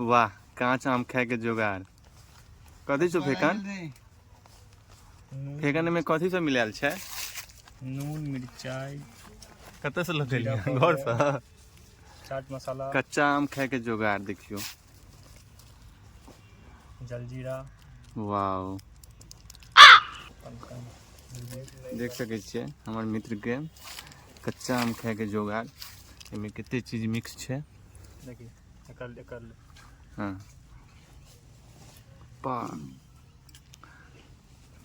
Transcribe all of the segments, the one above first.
वाह, काँच आम खायके जोगाड़। कथी छौ फेकन? फेकन में कथी सब मिलायल छै? नून, मिरचाई। कतऽ से लऽ एलियै? घरसँ? चाट मसाला। कच्चा आम खायके जोगाड़ देखियौ। जलजीरा। वाओ, देख सकै छियै हमर मित्रके कच्चा आम खायके जोगाड़। एहिमे कते चीज मिक्स छै। देखिए, एकर एकर। हाँ, पा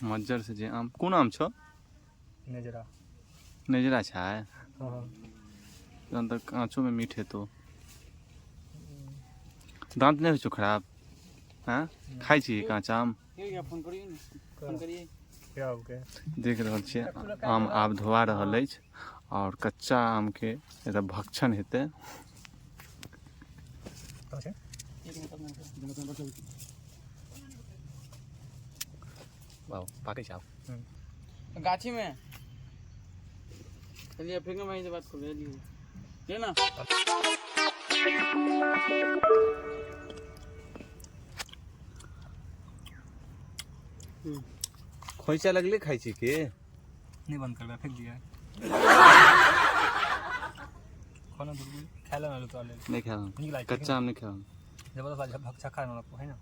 मज्जर से जे आम। कोन आम छौ? नेजरा। नेजरा छै? हाँ। तहन तऽ काँचोमे मीठ हेतौ। दाँत नहि होइ छौ खराब? हँ, खाइ छी काँच आम? फोन करियौ ने, फोन करियै। क्या हो गया? देख रहल छियै, आम आब धोआ रहल अछि आओर कच्चा आमके एतऽ भक्षण हेतै। कहाँ छै? वाह, पाकै छै आब। गाछी में चलिए, फिर भाई से बात कर लिए ये ना। खोइचा लगले खाइ छी के? नहीं, बंद कर, फेंक दिया। खाना बिल्कुल खाए ना तो ले। नहि खायब। नीक लागै छै। कच्चा आम नहि खायब। जबरदस्त लागै छै, भक्षक खाए ना है ना।